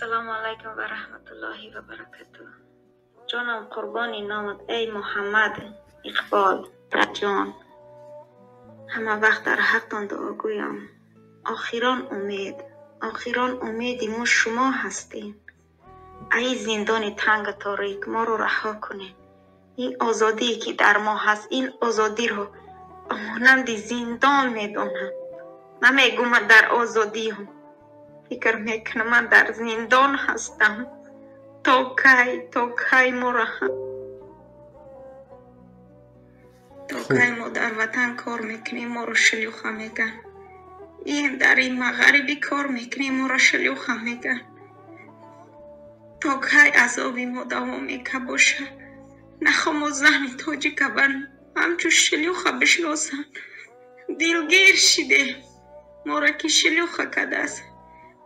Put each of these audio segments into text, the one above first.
Ассалому алайкум ва раҳматуллоҳи ва баракатуҳ. Ҷонам қурбони номат, эй Муҳаммад Иқбол ҷон. Ҳама вақт дар ҳақтон дуогӯям. Охирон умед, охирон умеди мо шумо ҳастем. Ай зиндони танг торик моро раҳо кунед. Ин озодие ки дар мо ҳаст, ин озодиро монанди зиндон медонам. Намегӯм ман дар озодиам, фикр мекунам ман дар зиндон ҳастам. То кай, то кай моро то кай мо дар ватан кор мекунем, моро шлюха мегӯянд. Ин дар ин мағрибӣ кор мекунем, моро шлюха мегӯянд. То кай азоби мо давом мека бошад? Нахоҳ мо зани тоҷика бар ҳамчун шлюха бишносанд. Дилгир шидем, моро ки шлюха кардааст,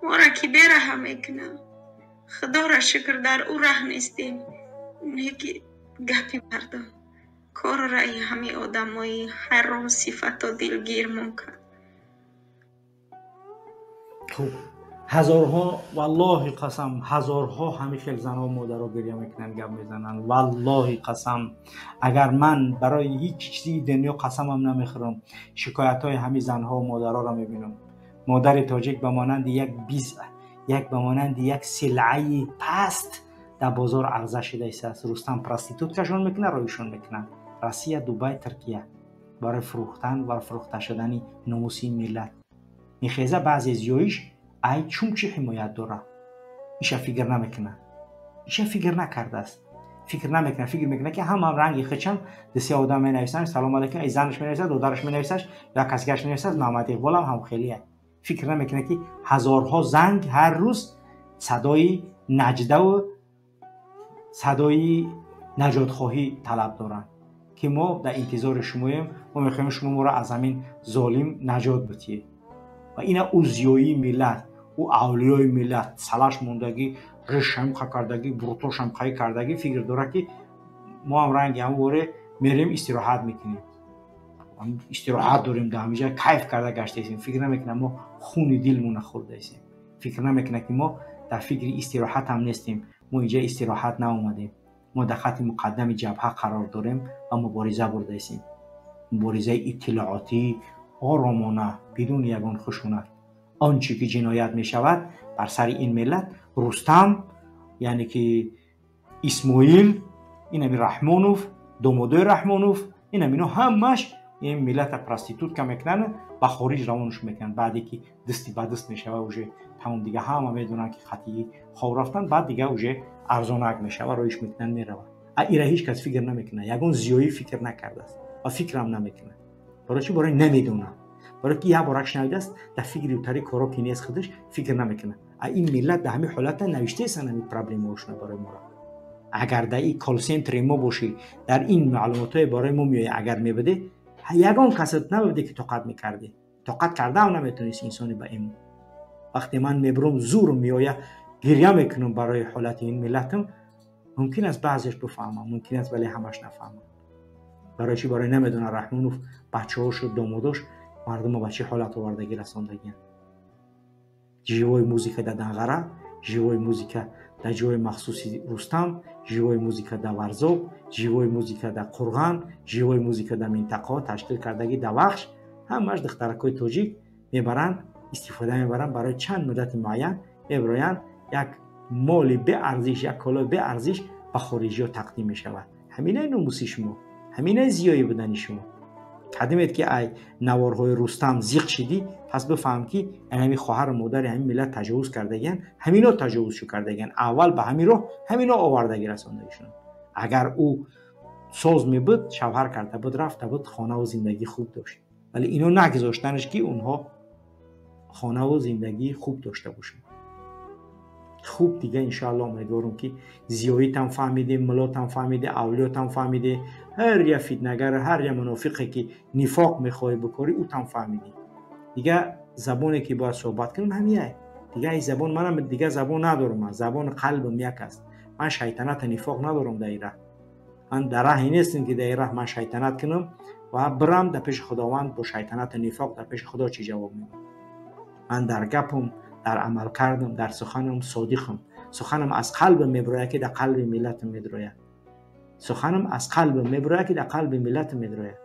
моро ки бераҳм мекунад. Худоро шукр, дар ӯ раҳ нестем. Неки гапи мардум, кору раи ҳамин одамои ҳаром сифато дилгирмон кард. Хуб, ҳазорҳо, валлоҳи қасам, ҳазорҳо ҳамин хел занҳо модаро гиря мекунанд, гап мезананд. Валлоҳи қасам, агар ман барои ҳеҷ чизи дунё қасамам намехӯрам, шикоятҳои ҳамин занҳо модароро мебинам. Модари тоҷик ба монанди як бизъ, як ба монанди як силъаи паст дар бозор арза шуда истааст. Рустам проституткашон мекунад, роишон мекунад. Россия, Дубай, Туркия барои фурӯхтан ва фурӯхта шудани номуси миллат. Мехеза баъзе зиёиш ай чун чӣ ҳимоят дорад? Иша фикр намекунад, иша фикр накардааст, фикр намекунад. Фикр мекунад ки ҳамаам ранги хичам, дисе одам менависанд салом алейкум, ай занаш менависад, додараш менависад ё касигаш менависад, Муҳаммад Иқболам ҳам хелия. Фикр намекунад ки ҳазорҳо занг ҳар рӯз садои наҷдаву садои наҷотхоҳӣ талаб доранд, ки мо дар интизори шумоем, мо мехоҳем шумо моро аз ҳамин золим наҷот битиед. Ва ина ӯ зиёии миллат, ӯ авлиёи миллат, салаш мондагӣ, ришам ха кардагӣ, буртошам қай кардагӣ, фикр дорад ки мо ҳам ранги ҳамон воре мерем истироҳат мекунем, истироҳат дорем, дар ҳаминҷа кайф карда гаштаистем. Фикр намекунад мо хуни дилмона хӯрдаистем. Фикр намекунад ки мо дар фикри истироҳат ҳам нестем. Мо инҷа истироҳат наомадем, мо дар хати муқаддами ҷабҳа қарор дорем ва мубориза бурдаистем. Муборизаи иттилоотӣ оромона, бидуни ягон хушунат. Он чӣ ки ҷиноят мешавад бар сари ин миллат, Рустам, яъне ки Исмоил, инами Раҳмонов, домодои Раҳмонов, инамино ҳамаш ин миллата проститутка мекунанд, ба хориҷ равонаш мекунанд. Баъде ки дасти ба даст мешава, уже тамом дига ҳама медонанд ки хатии хоб рафтан, баъд дига уже арзонак мешава, роиш мекунанд, меравад. А ира ҳеҷ кас фикр намекунад, ягон зиёӣ фикр накардааст ва фикрам намекунад. Барои чӣ? Барои намедонад, барои ки як борак шунавидааст, дар фикри утари коро ки нест, худаш фикр намекунад. А ин миллат дар ҳамин ҳолата навиштаестанд ҳамин проблемаҳошона барои моро. Агар дар ин колл-центри мо бошӣ, дар ин маълумотҳое барои мо меояд, агар мебудӣ, ягон касат набуде ки тоқат мекардӣ. Тоқат кардаам наметавонист инсони ба имон. Вақте ман мебурам, зурм меояд, гиря мекунам барои ҳолати ин миллатам, мумкин аст баъзеш бифаҳмам, мумкин аст вале ҳамаш нафаҳмам. Барои чӣ? Барои намедонад Раҳмонов бачаҳошу домодош мардумо ба чӣ ҳолат овардагӣ расондагианд. Живой музыка дар Данғара, живой музыка дар ҷои махсуси Рустам, живой музыка дар Варзоб, живой музыка дар Қурған, живой музыка дар минтақаҳо ташкил кардагӣ дар Вахш, ҳамааш духтаракҳои тоҷик мебаранд, истифода мебаранд барои чанд муддати муайян, мебароянд, як моли беарзиш, як колои беарзиш ба хориҷиҳо тақдим мешавад. Ҳаминаи номуси шумо, ҳаминаи зиёӣ будани шумо. Кадимед ки ай наворҳои Рустам зиқ шидӣ, пас бифаҳм ки ҳамин хоҳару модари ҳамин миллат таҷовуз кардагиянд, ҳамино таҷовузшу кардагиянд. Аввал ба ҳамин роҳ ҳамино овардагӣ расондагишон. Агар ӯ соз мебуд, шавҳар карда буд, рафта буд, хонаву зиндагӣ хуб дошт. Вале ино нагузоштанаш ки онҳо хонаву зиндагии хуб дошта бошанд. Хуб, дига иншоалло умедворам ки зиёитам фаҳмиде, мулотам фаҳмиде, авлиётам фаҳмиде, ҳар я фитнагар, ҳар я мунофиқе ки нифоқ мехоҳӣ бикорӣ, ӯтам фаҳмидӣ. Дига забоне ки бояд суҳбат кунем ҳамияй. Дига ай забон манам дига забон надорам, ман забони қалбам як аст. Ман шайтаната нифоқ надорам дар ин раҳ. Ман дар раҳе нестам ки дар ин раҳ ман шайтанат кунам ва бирам дар пеши Худованд бо шайтанату нифоқ дар пеши Худо чӣ ҷавоб медиҳам. Ман дар гапам, Дар амал кардам, дар суханам содиқам. Суханам аз қалбам мебирояд, ки дар қалби миллатам медрояд. Суханам аз қалбам мебирояд, ки дар қалби миллатам медрояд.